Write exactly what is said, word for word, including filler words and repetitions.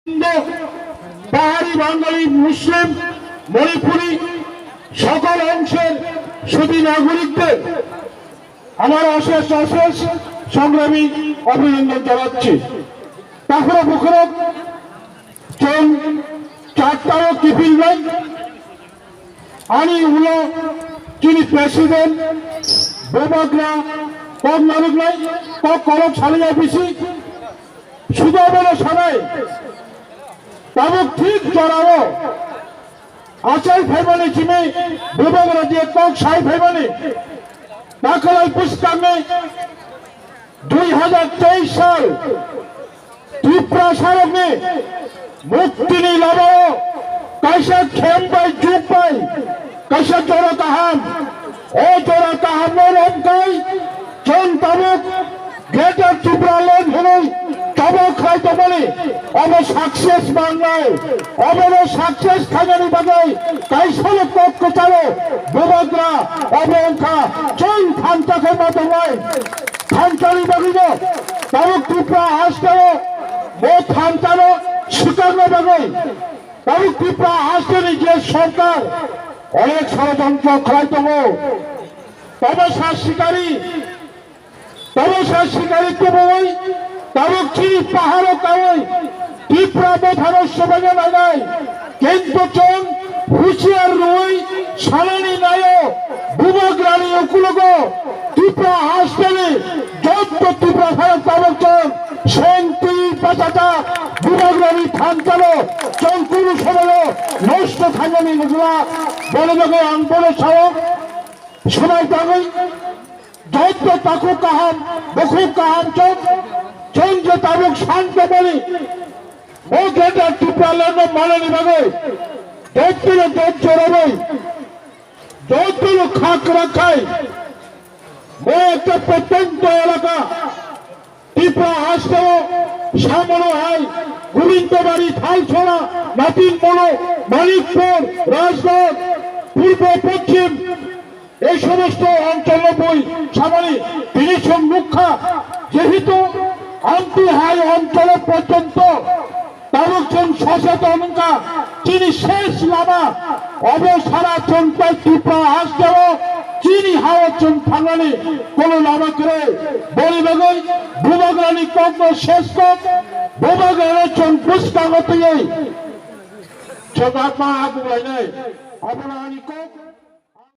হিন্দু, পাহাড়ি, বাঙালি, মুসলিম, মণিপুরি, সকল অংশের সুধী নাগরিকদের আমার অশেষ অশেষ সংগ্রামী অভিনন্দন জানাচ্ছি। Takhura bukhurok chwng chattarok kiphilnai, ani ulo chini president Bubagra kok narwknai, kok kolok sanai bisi, suda bono sanai, tabuk thik jorao achai phaimani chini Bubagra je kok sai phaimani, takhwlai bwskangni dui hazar teis sal Tiprasarokni muktini lamao kaisa khem bai juk bai kaisa jora kaham, o jora kahamno romkhai chwng tabuk Greater Tipraland hwnwi tabuk khlai tongmani obo success mangnai, obono success khainani bagwi kaisano kok kwcharo Bubagra obo wngkha chwng thansa khe ma tongnai. Thansani bagwino tabuk Tripura hasteo bo thansano swkangna bagwi tabuk Tripura hasteni je sorkar onek sorojontro khlai tongo. Tobo sa sikari, tobo sa sikari tubui tabuk chini paharo kaui Tipra botharo sobaina nainai, kintu chwng husiar rwui sanani naio, Bubagrani ukulogo Tipra hasteni jotto Tipra pharak tabuk chwng senti pachata Bubagrani thansano chwng kunu somoyo nosto khainani nukla, boni bagwi ang bono sao, swmai tangwi Jotto takhuk kaham, bukhuk kaham chwng, chwng je tabuk santo boli, bo Greater Tipraland no manani bagwi, jotto no dojjo rwwi, jotto no khak rakhai, bo ekta protyanto elaka, Tripura hasteo, samono hai, Gobindobari, Thalsora, Natin Molo, Manikpur, Rajbagh, Purbo Poschim, এই সমস্ত অঞ্চল বই সামনে তিনি সম্মুখা যেহেতু আন্তি হাই অঞ্চল পর্যন্ত তারকজন সচেতনতা চিনি শেষ লামা অবসারা চন্তায় ত্রিপুরা হাসদেও চিনি হাওয়া চন্তাঙ্গানি কোনো লামা করে বলি বাগৈ বুবাগ্রানি কগ্ন শেষ কক বুবাগ্রানি চন পুষ্কাঙ্গ তুই চন্দ্রাত্মা আগুলাইনাই অবনানি কক